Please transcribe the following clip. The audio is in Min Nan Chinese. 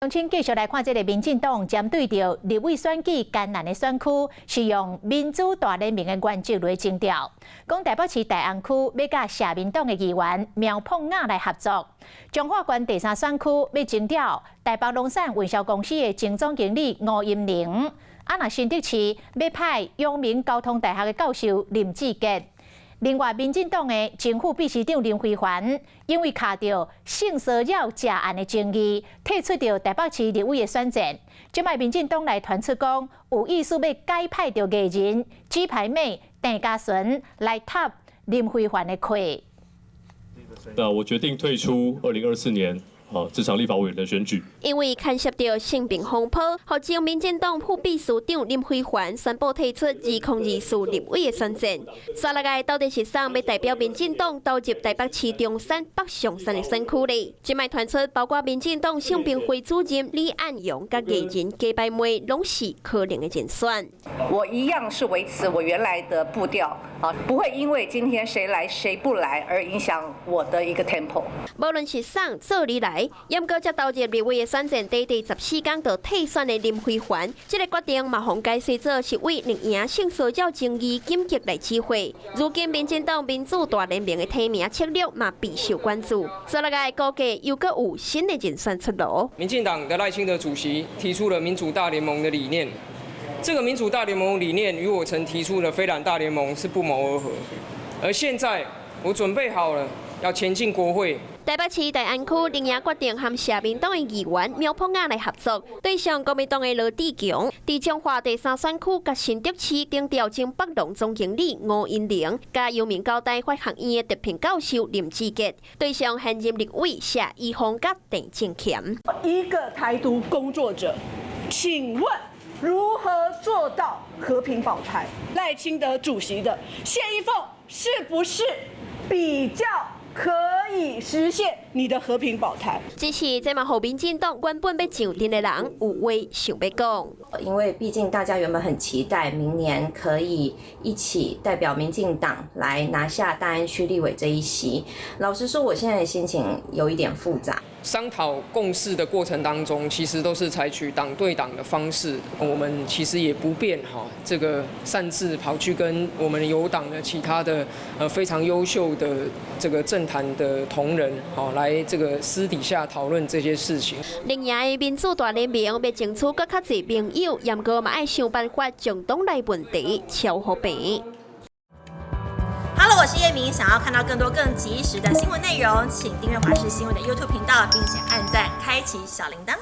請繼續來看這个民進黨針對著立委選舉艱難的選區，是用民主大聯盟的原則來徵調。講台北市大安區欲佮社民黨的議員苗椪雅來合作，彰化縣第三選區欲徵調台北龍產運銷公司的前總經理吳音寧，啊若新竹市欲派陽明交通大學的教授林志傑。另外，民進黨的前副秘書長林飛帆，因為卡著性騷擾食案的爭議，退出著台北市立委的選戰。這擺民進黨內傳出講，有意思欲改派著藝人雞排妹鄭家純來插林飛帆的缺。那我決定退出2024年啊，這場立法委員的選舉。因為牽涉著性平風波，予前民進黨副秘書長林飛帆宣布退出2024立委的選戰。煞落來到底是誰欲代表民進黨投入台北市中山北上山的選區咧？這擺傳出包括民進黨性平會主任李岸陽佮藝人雞排妹，攏是可能的人選。我一樣是維持我原來的步調啊，不會因為今天誰來誰不來而影響我的一個 tempo。無論是誰做你來，毋過才投入立委的選戰，短短14天就退選的林飛帆，這个決定嘛，予解釋做是為力贏性騷擾爭議緊急來指揮。如今民進黨民主大聯盟的提名策略嘛備受關注，煞落來估計又閣有新的人選出爐。民進黨的賴清德主席提出了民主大聯盟的理念，這個民主大聯盟理念與我曾提出的非藍大聯盟是不謀而合，而現在我準備好了要前進國會。台北市大安區林營決定和社民黨的議員苗椪雅來合作，對上國民黨的羅智強。佇彰化第三選區佮新竹市徵調前北農總經理吳音寧，佮陽明交大法學院的特聘教授林志傑，對上現任立委謝依鳳佮鄭正銓。一個台獨工作者，請問如何做到和平保台？賴清德主席的謝依鳳是不是比較可以實現你的和平保台？只是這嘛，予民進黨原本欲上陣的人有話想欲講。因為畢竟大家原本很期待明年可以一起代表民進黨來拿下大安區立委這一席。老實說，我現在的心情有一點複雜。商討共識的過程當中，其實都是採取黨對黨的方式。我們其實也不便哈，這個擅自跑去跟我們友黨的其他的非常優秀的這個政壇的同仁，好來這個私底下討論這些事情。另外，民主大聯盟欲爭取閣較濟盟友，毋過嘛愛想辦法將黨內問題敲和平。 Hello，我是葉明，想要看到更多更及時的新聞內容，請訂閱華視新聞的 YouTube 頻道，並且按讚，開啟小鈴鐺。